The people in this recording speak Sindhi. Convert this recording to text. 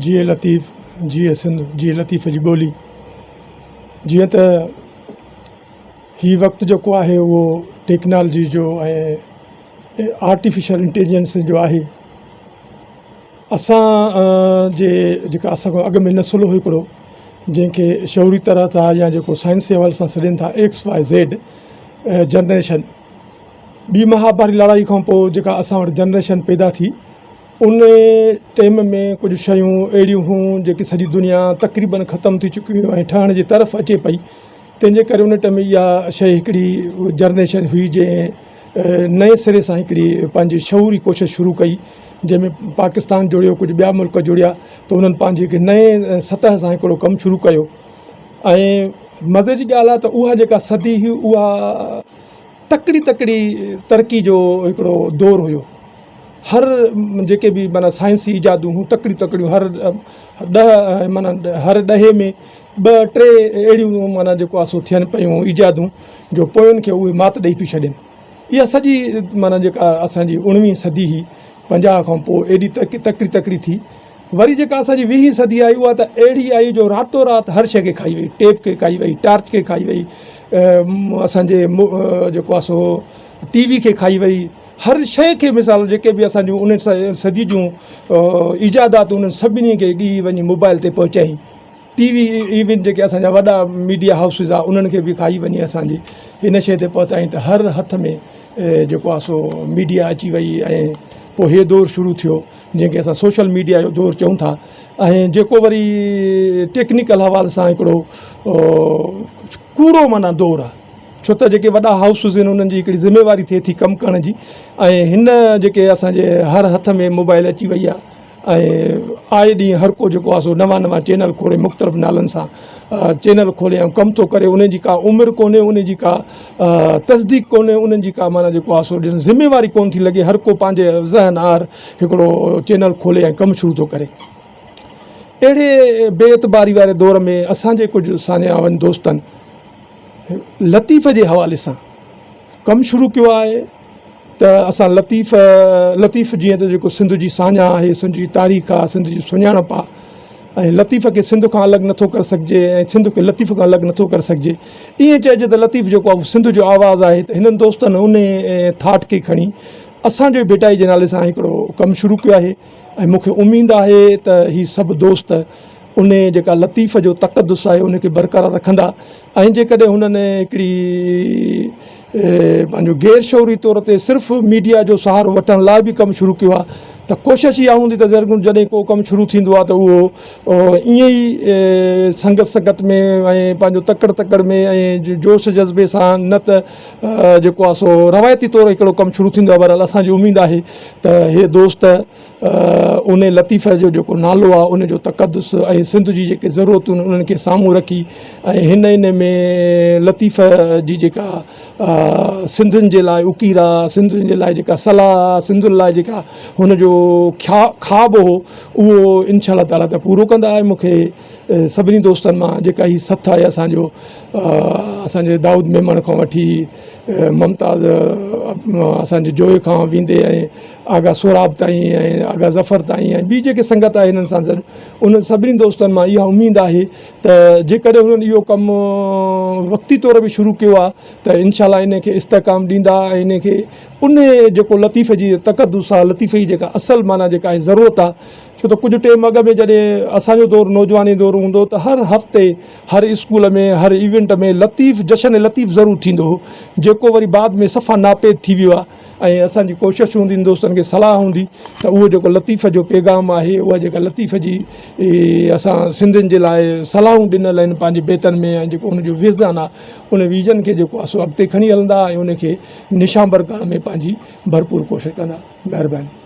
جيئي لطيف جيئي سنڌ جيئي لطيف جي ٻولي جيئن ته هي وقت جيڪو آهي اهو ٽيڪنالاجي جو ۽ آرٽيفيشل انٽيليجنس جو آهي اسان جي جيڪا اسان کان اڳ ۾ نسل هو هڪڙو جنهن کي شعوري طرح ٿا يا جيڪو سائنسي حوالي سان سڏين ٿا ايڪس واء زيڊ جنريشن ٻي مهاڀاري لڙائي کان پوءِ جيڪا اسان وٽ جنريشن پيدا ٿي ان ٽيم ۾ ڪجهه شيون اهڙيون هيون جيڪي سڄي دنيا تقريبن ختم ٿي چڪي هيون ۽ ٺهڻ جي طرف اچي پئي تنهن جي ڪري ان ٽيم ۾ اها شيء هڪڙي جنريشن هئي جنهن نئين سري سان هڪڙي پنهنجي شعوري ڪوشش شروع ڪئي جنهن ۾ پاڪستان جڙيو ڪجهه ٻيا ملڪ جڙيا ته انهن پنهنجي هڪ نئين سطح سان هڪڙو ڪم شروع ڪيو ۽ مزي جي ڳالهه آهي ته اها جيڪا صدي هئي اها تڪڙي تڪڙي ترقي جو هڪڙو دور هيو هر جيڪي به معنيٰ سائنسي ايجادون هيون تڪڙيون تڪڙيون هر ڏهه معنيٰ هر ڏهي ۾ ٻه ٽي اهڙيون معنيٰ جيڪو آهي سو ٿين پيون ايجادون جو پوين کي اهي مات ڏئي ٿيون ڇڏين اها سڄي معنيٰ جيڪا اسانجي اڻويهين صدي هئي 50 کان پوءِ ايڏي تڪڙي تڪڙي ٿي وري جيڪا اسان جي ويهين صدي آئي اها ته اهڙي آئي جو راتو رات هر شيء کي کائي وئي ٽيپ کي کائي وئي ٽارچ کي کائي وئي اسان جي جيڪو آهي سو ٽي وي کي کائي وئي هر شيء کي مثال جيڪي به اسان جون ان صدي جون ايجادات انهن سڀني کي ڳهي وڃي موبائل تي پهچائين ٽي وي ايون جيڪي اسان جا وڏا ميڊيا هائوسز آهي انهن کي به کائي وڃي اسان جي ان شيء تي پهتا آهيون ته هر هٿ ۾ جيڪو آهي سو ميڊيا اچي وئي ۽ پوءِ هي دور شروع ٿيو جنهن کي اسان سوشل ميڊيا جو دور چئون ٿا ۽ جيڪو وري ٽيڪنيڪل حوالي سان هڪڙو ڪوڙو معنيٰ دور آهي ڇو ته جيڪي وڏا هائوسز آهن انهن جي هڪڙي ذميواري ٿئي ٿي ڪم ڪرڻ جي ۽ هن جيڪي اسانجي هر هٿ ۾ موبائل اچي وئي آهي ۽ آئي ڏينهن هر ڪو جيڪو آهي سو نوان نوان چينل کولي مختلف نالن سان چينل کولي ۽ ڪم ٿو ڪري ان جي ڪا عمر ڪونهي ان جي ڪا تصديق ڪونهي انهن جي ڪا معنيٰ جيڪو آهي سو ڄڻ ذميواري ڪونه ٿي لڳي هر ڪو پنهنجي ذهن آهر هڪڙو چينل کولي ۽ ڪم شروع ٿو ڪري اهڙي بي اعتباري واري دور ۾ اسانجي ڪجهه ساڃاهه وند دوستن لطيف جي حوالي سان ڪم شروع ڪيو آهي ته اسان لطيف لطيف جيئن ته جيڪو سنڌ جي ساڃاهه آهي سنڌ جي تاريخ آهي سنڌ جي سڃاڻپ آهي ۽ لطيف کي سنڌ کان الڳ نٿو ڪري سگهجي ۽ سنڌ کي لطيف کان الڳ نٿو ڪري سگهجي ائين چئجي ته لطيف جيڪو آهي سنڌ جو آواز آهي ته هنن دوستن ان ٿاٽ کي کڻي اسانجو ڀٽائي جي نالي سان هڪڙو ڪم شروع ڪيو آهي ۽ مونکي اميد آهي ته هي سڀ دوست ان جيڪا لطيف جو تقدس آهي ان کي برقرار رکندا ۽ جيڪڏهن هنن هڪڙي پنهنجو غير شعوري طور تي صرف ميڊيا جو سهارو وٺڻ لاء به ڪم شروع ڪيو آهي ته ڪوشش اها هوندي ته زرگون جڏهن ڪو ڪم شروع ٿيندو آهي ته اهو ائين ئي سنگت سنگت ۾ ۽ پنهنجو تڪڙ تڪڙ ۾ ۽ جوش جذبي سان نه ته جيڪو آهي سو روايتي طور هڪڙو ڪم شروع ٿيندو آهي بهرحال اسانجي اميد آهي ته هي دوست ان لطيف جو جيڪو نالو آهي ان جو تقدس ۽ سنڌ جي جيڪي ضرورتون آهن انهن کي سامهون رکي ۽ هن ان ۾ لطيف جي جيڪا سنڌين جي لاء اڪير آهي سنڌين جي لاء جيڪا صلاح آهي سنڌين لاء جيڪا هن جو خواب هو اهو انشاء الله تعاليٰ ته پورو ڪندا ۽ مون کي سڀني دوستن مان جيڪا هي سٿ آهي اسانجو اسانجي دائود ميمڻ کان وٺي ممتاز اسانجي جويي کان ويندي ۽ آغا سهراب تائين ۽ آغا ظفر تائين ۽ ٻي جيڪي سنگت آهي هنن سان گڏ انهن سڀني دوستن مان اها اميد آهي ته جيڪڏهن هنن اهو ڪم وقتي طور به شروع ڪيو آهي ته انشاء الله ان کي استحڪام ڏيندا ۽ ان کي ان جيڪو لطيف جي تقدس آهي لطيف جي جيڪا اصل معنيٰ جيڪا آهي ضرورت آهي ڇو ته ڪجهه ٽيم اڳ ۾ جڏهن اسانجو دور نوجواني دور هوندو ته هر هفتي هر اسڪول ۾ هر ايونٽ ۾ لطيف جشن لطيف ضرور ٿيندو هو جيڪو وري بعد ۾ صفا ناپيد ٿي ويو آهي ۽ اسان جي ڪوشش هوندي دوستن کي صلاح هوندي ته اهو جيڪو لطيف جو پيغام آهي اها جيڪا لطيف جي اسان سنڌين جي لاء صلاحون ڏنل آهن پنهنجي بيتن ۾ ۽ جيڪو ان جو ويزن آهي ان ويزن کي جيڪو آهي سو اڳتي کڻي هلندا ۽ ان کي نشانبر ڪرڻ ۾ پنهنجي ڀرپور ڪوشش ڪندا مهرباني.